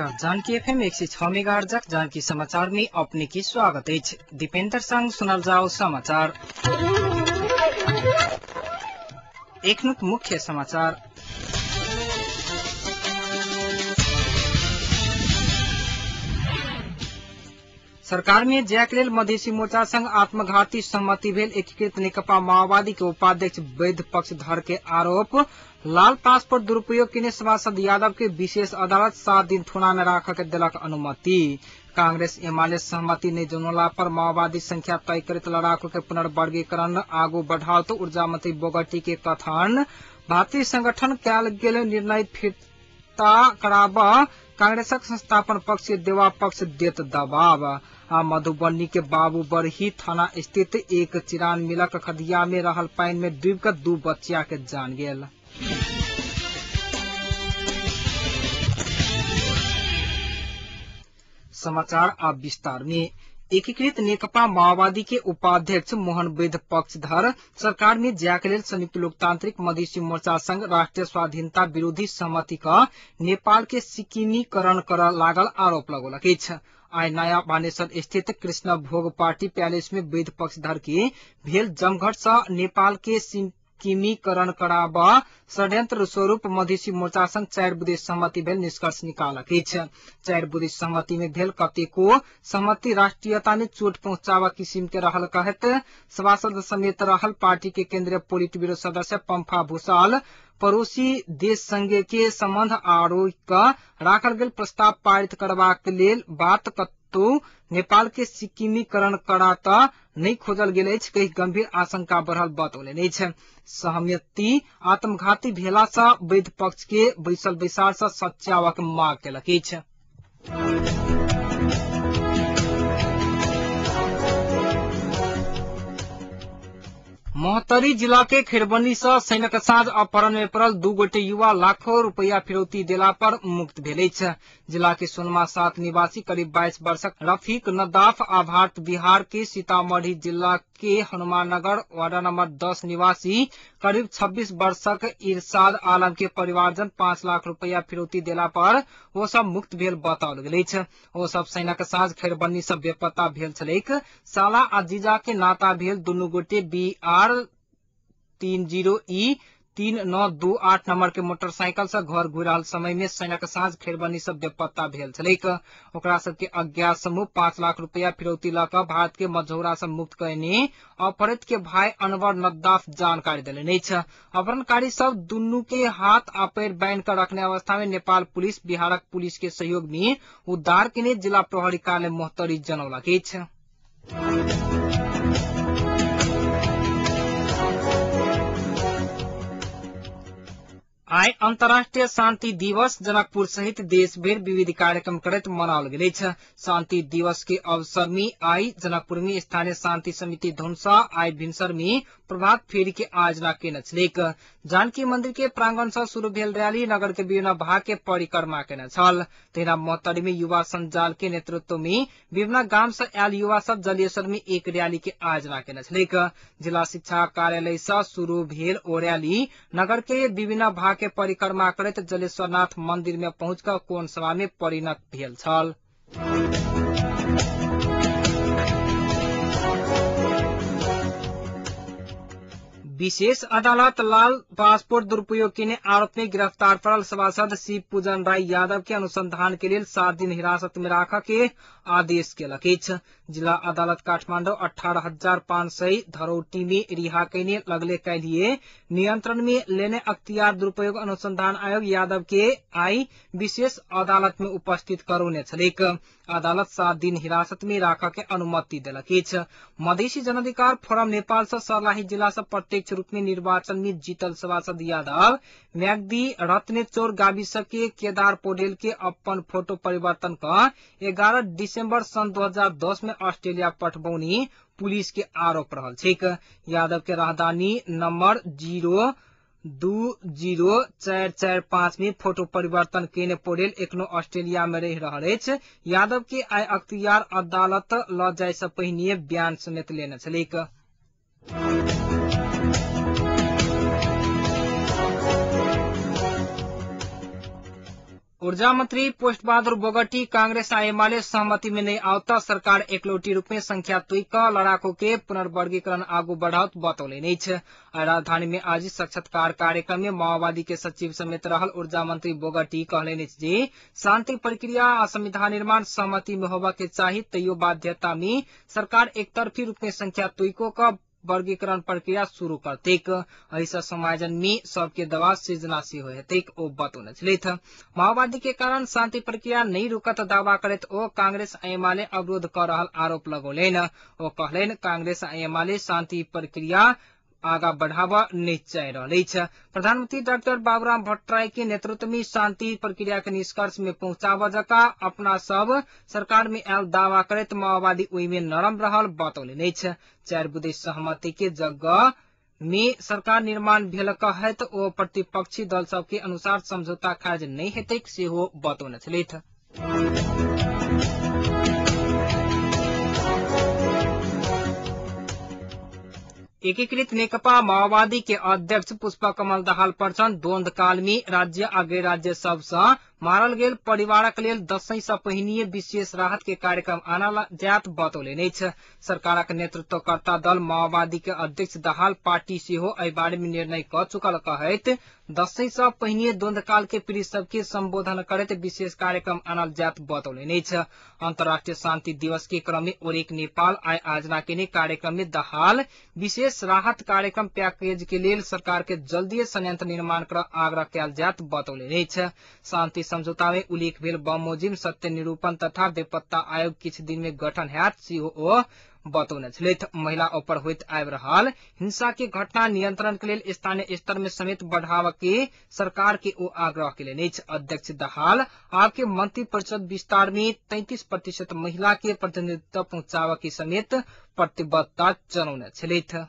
नमस्कार, जानकी एफएम 106 मेगाहर्जक जानकी समाचार में अपने की स्वागत अछि। दीपेंद्र संग सुनल जाओ समाचार। एखनुक मुख्य समाचार। सरकार में जायक लेल मधेसी मोर्चा संग आत्मघाती सहमति भेल एकीकृत नेकपा माओवादी के उपाध्यक्ष वैद्य पक्षधर के आरोप। लाल पासपोर्ट दुरुपयोग केने सभासद यादव के विशेष अदालत 7 दिन थुना में राख के दिलक अनुमति। कांग्रेस एमाले सहमति नहीं जनौला पर माओवादी संख्या तय करैत लड़ाकू के पुनर्वर्गीकरण आगू बढ़ाओ तो ऊर्जा मंत्री बोगटी के कथन। भारतीय संगठन कयल गेल निर्णय फिरता कराब कांग्रेसक संस्थापन पक्ष देवा पक्ष देत दबाव। आ मधुबनी के बाबूबरही थाना स्थित एक चिरान मिलक खदिया में रहल पानि में डूबि कऽ 2 बच्चिया के जान गेल। समाचार आप विस्तार में। एकीकृत नेकपा माओवादी के उपाध्यक्ष मोहन वैद्य पक्षधर सरकार में जायक लेल संयुक्त लोकतांत्रिक मधेसी मोर्चा संग राष्ट्रीय स्वाधीनता विरोधी सहमति क नेपाल के सिक्किमीकरण कर लागल आरोप लगौलक अछि। आइ नया बानेश्वर स्थित कृष्ण भोग पार्टी पैलेस में वैद्य पक्षधर के भेल जमघट सँ नेपाल के सिक्किमीकरण कराब षड्यंत्र स्वरूप मधेसी मोर्चा संग 4 बुँदे सहमति भेल निष्कर्ष निकालक अछि। 4 बुँदे सहमति में भेल कतेको सहमति राष्ट्रीयता में चोट पहुंचावा किसिम के रहल कहत सभासद समेत रहल पार्टी के केंद्रीय पोलिट ब्यूरो सदस्य पंफा भूषाल पड़ोसी देश संगे के संबंध आरोप क राखल गेल प्रस्ताव पारित करबाक लेल बात कतौ नेपाल के सिक्किमीकरण करा त नहीं खोजल गेल अछि कहि गंभीर आशंका बढ़ल बतौलनि अछि। सहमति आत्मघाती भेला सँ वैद्य पक्ष के बैसल बैसार सँ सच्यावक माग केलक अछि। महोत्तरी जिला के खेरबनी से सैनिक साँझ अपहरण में पड़ल 2 गोटे युवा लाखों रुपया फिरौती देला पर मुक्त भेल अछि। जिला के सोनमा 7 निवासी करीब 22 वर्षक रफीक नदाफ आ भारत बिहार के सीतामढ़ी जिला के हनुमाननगर वार्ड नंबर 10 निवासी करीब 26 वर्षक इरशाद आलम के परिवारजन 5 लाख रुपया फिरौती देला पर ओ सब मुक्त भेल बताओल गेल अछि। ओ सब सैनिक साँझ खेरबनी से बेपत्ता भेल छलैक। साला आ जीजा के नाता भेल दुनू गोटे BR 30E 3928 number के मोटरसाइकिल से घर घुरि रहल समय में सैनिक साँझ खेरबनी से बेपत्ता भेल छलैक। ओकरा सबके अज्ञात समूह 5 लाख रुपया फिरौती लऽ कऽ भारत के मझौरा से मुक्त कयने अपहृत के भाई अनवर नद्दाफ जानकारी देलनि अछि। अपहरणकारी सब दुनू के हाथ आ पैर बान्हि कऽ रखने अवस्था में नेपाल पुलिस बिहारक पुलिस के सहयोग में उद्धार केने जिला प्रहरी कार्यालय महोत्तरी जनौलक अछि। आइ अंतर्राष्ट्रीय शांति दिवस जनकपुर सहित देश भरि विविध कार्यक्रम करैत मनाओल गेल अछि। शांति दिवस के अवसर में आइ जनकपुर में स्थानीय शांति समिति धुनसा आइ भिनसर में प्रभात फेरी के आयोजना केने छलैक। जानकी मंदिर के प्रांगण से शुरू भेल रैली नगर के विभिन्न भाग के परिक्रमा केने छल। तहिना महोत्तरी में युवा संजाल के नेतृत्व में विभिन्न गाम से आयल युवा सब जलेश्वर में एक रैली के आयोजना केने छलैक। जिला शिक्षा कार्यालय से शुरू भेल ओ रैली नगर के विभिन्न भाग के परिक्रमा करैत जलेश्वरनाथ मंदिर में पहुंच कऽ कोण सभा में परिणत भेल छल। विशेष अदालत लाल पासपोर्ट दुरुपयोग केने आरोप में गिरफ्तार पड़ल सभासद शिव पूजन राय यादव के अनुसंधान के लेल 7 दिन हिरासत में राख के आदेश केलक अछि। जिला अदालत काठमांडू 18,500 धरौटी में रिहा केने लगले काल्हिए नियंत्रण में लेने अख्तियार दुरुपयोग अनुसंधान आयोग यादव के आई विशेष अदालत में उपस्थित करौने छलैक। अदालत 7 दिन हिरासत में राख के अनुमति देलक अछि। मधेसी जनअधिकार फोरम नेपाल से सर्लाही जिला से प्रत्यक्ष रूप में निर्वाचन में जीतल सभासद यादव म्याग्दी रत्नेचौर गाविस के केदार पौडेल के अपन फोटो परिवर्तन क 11 दिसंबर सन 2010 में ऑस्ट्रेलिया पठबौनी पुलिस के आरोप रहल छैक। यादव के राहदानी नंबर 020445 में फोटो परिवर्तन केने पौडेल एखनो ऑस्ट्रेलिया में रहि रहल अछि। यादव के आइ अख्तियार अदालत ल जाय से पहिने बयान समेत लेने छलैक। ऊर्जा मंत्री पोस्ट बहादुर बोगटी कांग्रेस आ एमाले सहमति में नहीं आवता सरकार एकलौटी रूप में संख्या तुई क लड़ाकू के पुनर्वर्गीकरण आगू बढ़ावत बतौले अछि। राजधानी में आज साक्षात्कार कार्यक्रम में माओवादी के सचिव समेत रहल ऊर्जा मंत्री बोगटी कहलनि अछि जे शांति प्रक्रिया आ संविधान निर्माण सहमति में होबा के चाही, तैयो बाध्यता में सरकार एकतरफी रूप में संख्या तुइको क वर्गीकरण प्रक्रिया शुरू करतेक। एहिसँ समाजन में सबके दबाव सृजना सेहो हेतैक ओ बतौने छलथि। माओवादी के कारण शांति प्रक्रिया नहीं रुकत दावा करैत ओ कांग्रेस एमाले अवरोध क रहल आरोप लगौलनि। ओ कहलनि कांग्रेस एमाले शांति प्रक्रिया आगा बढ़ाव नहीं चाहि रहल अछि। प्रधानमंत्री डॉक्टर बाबूराम भट्टराई के नेतृत्व में शांति प्रक्रिया के निष्कर्ष में पहुंचाव जका अपना सब सरकार में आयल दावा करैत माओवादी ओहि में नरम रहल बतौलनि अछि। 4 बुँदे सहमति के जगह में सरकार निर्माण भेल कहैत ओ प्रतिपक्षी दल सबके अनुसार समझौता खारिज नहीं हेतैक सेहो बतौने छलथि। एकीकृत नेकपा माओवादी के अध्यक्ष पुष्पा कमल दाहाल प्रचण्ड द्वंद्व काल में राज्य आ गैर राज्य सब सँ मारल गेल परिवारक लेल दशैं सँ पहिनिये विशेष राहत के कार्यक्रम आनल जायत बतौलनि अछि। सरकारक नेतृत्वकर्ता दल माओवादी के अध्यक्ष दाहाल पार्टी सेहो एहि बारे में निर्णय क चुकल कहैत दशैं सँ पहिनिये द्वंद्वकाल के पीड़ित सबके संबोधन करैत विशेष कार्यक्रम आनल जायत बतौलनि अछि। अंतर्राष्ट्रीय शांति दिवस के क्रम में ओरेक नेपाल आइ आयोजना केने कार्यक्रम में दाहाल विशेष राहत कार्यक्रम पैकेज के लेल सरकार के जल्दीए संयंत्र निर्माण कर आग्रह कयल जायत बतौलनि अछि। शांति समझौता में उल्लेख भेल बमोजिम सत्य निरूपण तथा बेपत्ता आयोग किछु दिन में गठन हैत सेहो ओ बतौने छलथि। महिला ऊपर होइत आबि रहल हिंसा के घटना नियंत्रण के लेल स्थानीय स्तर में समेत बढ़ाव के सरकार के ओ आग्रह केलनि अछि। अध्यक्ष दाहाल आपके मंत्री परिषद विस्तार में 33% महिला के प्रतिनिधित्व पहुंचाव के समेत प्रतिबद्धता जनौने छलथि।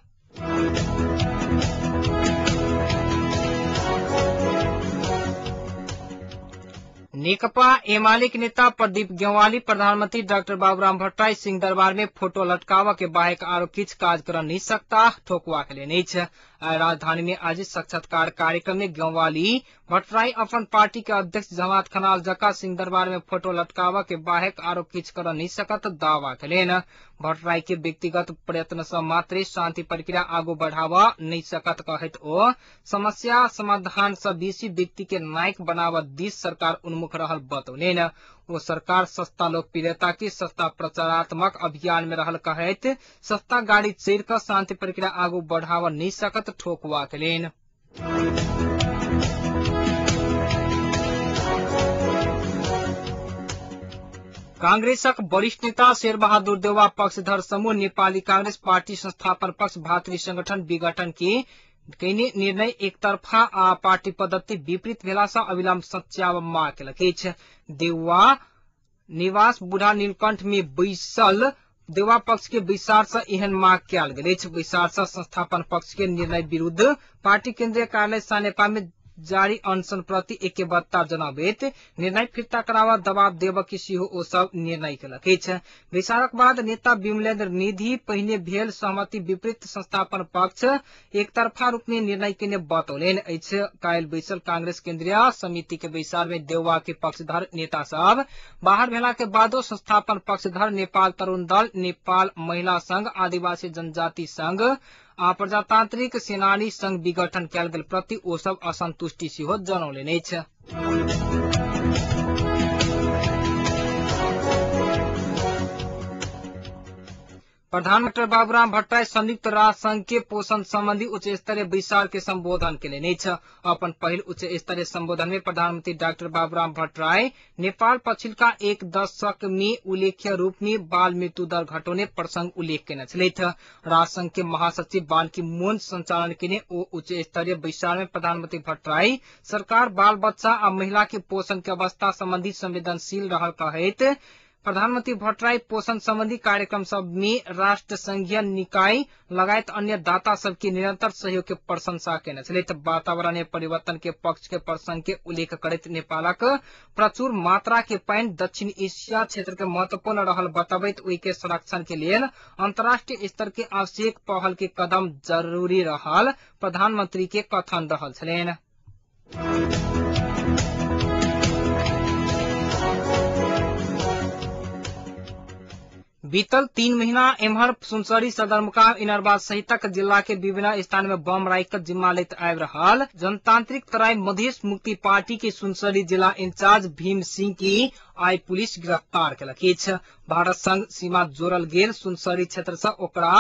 नेकपा एमाले के नेता प्रदीप गेवाली प्रधानमंत्री डॉक्टर बाबूराम भट्टराई सिंह दरबार में फोटो लटकाव के बाहेक आरो किछु काज कर नहीं सकता ठोकुआ के लेने अछि। राजधानी में आज साक्षात्कार कार्यक्रम में गेवाली भट्टराई अपन पार्टी के अध्यक्ष जमात खनाल जका सिंह दरबार में फोटो लटकाव के बाहेक आरो किछु कर नहीं सकत दावा केलनि। भट्टराई के व्यक्तिगत प्रयत्न सँ मात्रे शांति प्रक्रिया आगू बढ़ाव नहीं सकत कहैत ओ समस्या समाधान सँ बेसी व्यक्ति के नायक बनाव दिस सरकार उन्मुख रहल बतौलनि। ओ सरकार सस्ता लोकप्रियता के सस्ता प्रचारात्मक अभियान में रहल कहैत सस्ता गाड़ी चढ़ि क शांति प्रक्रिया आगू बढ़ाव नहीं सकत ठोकुआ केलनि। कांग्रेसक वरिष्ठ नेता शेरबहादुर देउवा पक्षधर समूह नेपाली कांग्रेस पार्टी संस्थापन पक्ष भातृ संगठन विघटन के कयने निर्णय एकतरफा आ पार्टी पद्धति विपरीत भेला सँ अविलंब सच्याब माग केलक अछि। देउवा निवास बूढ़ा नीलकंठ में बैसल देउवा पक्ष के बैसार सँ एहन माग कयल गेल अछि। बैसार सँ संस्थापन पक्ष के निर्णय विरूद्ध पार्टी केन्द्रीय कार्यालय सानेपा में जारी अनशन प्रति ऐक्यबद्धता जनाबैत निर्णय फिर्ता करावा दबाव देबऽ के सेहो ओ सब निर्णय केलक अछि। बैसारक बाद नेता विमलेन्द्र निधि पहिने भेल सहमति विपरीत संस्थापन पक्ष एकतरफा रूप में निर्णय केने बतौलनि अछि। काल्हि बैसल कांग्रेस केन्द्रीय समिति के बैसार में देउवा के पक्षधर नेता सब बाहर भेला के बादो संस्थापन पक्षधर नेपाल तरुण दल, नेपाल महिला संघ, आदिवासी जनजाति संघ आ प्रजातांत्रिक सेनानी संघ विघटन कयल गेल प्रति ओ सब असंतुष्टि सेहो जनौलनि अछि। प्रधानमंत्री बाबूराम भट्टराई संयुक्त राष्ट्र संघ के पोषण संबंधी उच्च स्तरीय बैसार के संबोधन केलनि अछि। अपन पहिल उच्च स्तरीय संबोधन में प्रधानमंत्री डॉक्टर बाबूराम भट्टराई नेपाल पछिलका एक दशक में उल्लेख्य रूप में बाल मृत्यु दर घटौने प्रसंग उल्लेख केने छलथि। राष्ट्र संघ के महासचिव बान की मून संचालन केने ओ उच्च स्तरीय बैसार में प्रधानमंत्री भट्टराई सरकार बाल बच्चा आ महिला के पोषण के अवस्था संबंधी संवेदनशील रहल कहैत प्रधानमंत्री भट्टराई पोषण संबंधी कार्यक्रम सब में राष्ट्र संघीय निकाय लगायत अन्य दाता सबके निरंतर सहयोग के प्रशंसा केने छलथि। वातावरणीय परिवर्तन के पक्ष के प्रसंग के उल्लेख करैत नेपालक प्रचुर मात्रा के पानि दक्षिण एशिया क्षेत्र के महत्वपूर्ण रहल बतबैत ओहि के संरक्षण के लेल अंतर्राष्ट्रीय स्तर के आवश्यक पहल के कदम जरूरी रहल प्रधानमंत्री के कथन रहल छलनि। बीतल 3 महीना एम्हर सुनसरी सदरमुकाम इनरबा सहितक जिला के विभिन्न स्थान में बम राखि कऽ जिम्मा लैत आबि रहल जनतांत्रिक तराई मधेश मुक्ति पार्टी के सुनसरी जिला इंचार्ज भीम सिंह की आई पुलिस गिरफ्तार केलक अछि। भारत संग सीमा जोड़ल गेल सुनसरी क्षेत्र से ओकरा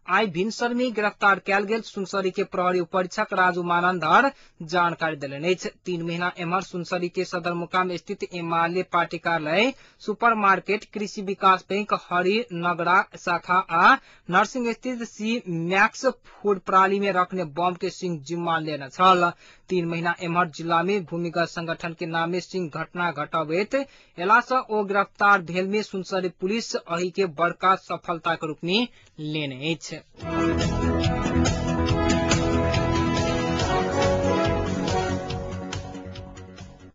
आई भिनसर में गिरफ्तार कयल गेल सुनसरी के प्रहरी उपरीक्षक राजू मानंदर जानकारी देलनि अछि। 3 महीना एम्हर सुनसरी के सदरमुकाम स्थित एमाले पार्टी कार्यालय, सुपर मार्केट, कृषि विकास बैंक हरिनगरा शाखा आ नर्सिंग स्थित सी मैक्स फूड प्रणाली में रखने बम के सिंह जिम्मा लेने छल। 3 महीना एम्हर जिला में भूमिगत संगठन के नाम में सिंह घटना घटबैत एला से ओ गिरफ्तार भेल में सुनसरी पुलिस अहि के बड़का सफलता के रूप में लेने अछि।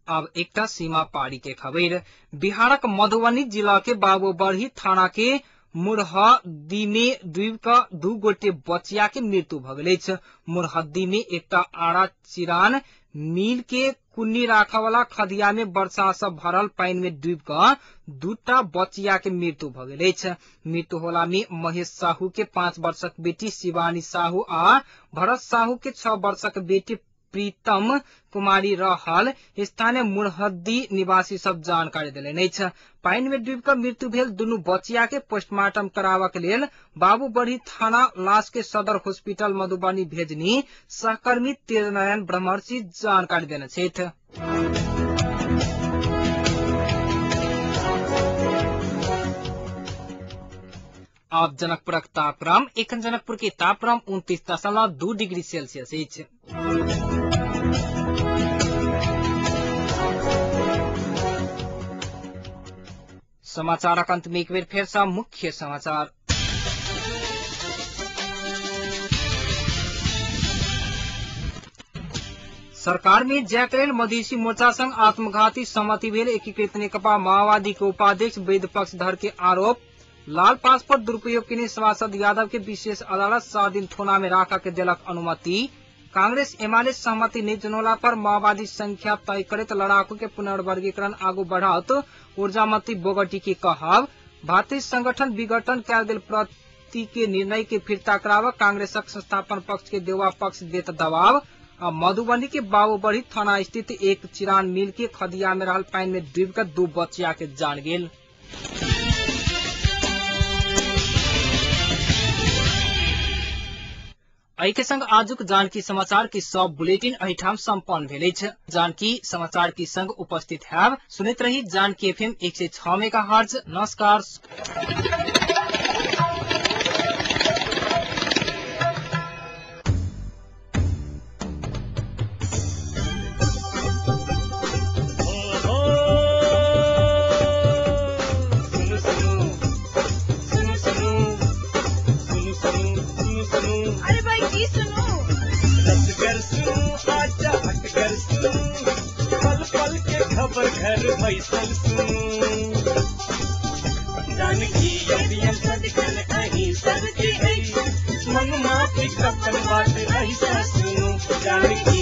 अब एकटा सीमा पारी के खबर। बिहारक मधुबनी जिला के बाबूबरही थाना के मुरहद्दी में डूबि कऽ 2 गोटे बचिया के मृत्यु भऽ गेल अछि। मुरहद्दी में एकटा आरा चिरान मिल के कुन्नी राखऽ वाला खदिया में वर्षा से भरल पानि में डूबि कऽ 2टा बचिया के मृत्यु भऽ गेल अछि। मृत्यु होला में महेश साहू के 5 वर्षक बेटी शिवानी साहू आ भरत साहू के 6 वर्षक बेटी प्रीतम कुमारी रहल स्थानीय मुरहद्दी निवासी सब जानकारी देलनि अछि। पानि में डूबि कऽ मृत्यु भेल दुनू बचिया के पोस्टमार्टम कराबऽ के लेल बाबूबरही थाना लाश के सदर हॉस्पिटल मधुबनी भेजनी सहकर्मी तेजनारायण ब्रह्मर्षि जानकारी देने छथि। अब जनकपुरक तापक्रम। एखन जनकपुर के तापक्रम 29.2 डिग्री सेल्सियस अछि। समाचारक अंत में एक बेर फेर सँ मुख्य समाचार। सरकार में जायक लेल मधेसी मोर्चा संग आत्मघाती सहमति भेल एकीकृत नेकपा माओवादी के उपाध्यक्ष वैद्य पक्षधर के आरोप। लाल पासपोर्ट दुरुपयोग केने सभासद यादव के विशेष अदालत 7 दिन थोना में राखऽ के देलक अनुमति। कांग्रेस एमाले सहमति नहि जनौला पर माओवादी संख्या तय करैत लड़ाकू के पुनर्वर्गीकरण आगू बढ़ाओत ऊर्जा मंत्री बोगटी के कहब। भारतीय संगठन विघटन कयल गेल प्रति के निर्णय के फिर्ता कराबऽ कांग्रेसक संस्थापन पक्ष के देवा पक्ष देत दबाव। आ मधुबनी के बाबूबरही थाना स्थित एक चिरान मिल के खदिया में रहल पानि में डूबि कऽ 2 बचिया के जान गेल। एहि के संग आजुक जानकी समाचार की सब बुलेटिन एहिठाम सम्पन्न भेल अछि। जानकी समाचार की संग उपस्थित हैब। सुनैत रही जानकी एफएम 106 मेगाहर्ट्ज। नमस्कार। खबर घर बैसल सुनू जानकी अभियन सदिखन अहीं सबके अछि मन माफिक अपन बात ऐसा सुनू जानकी।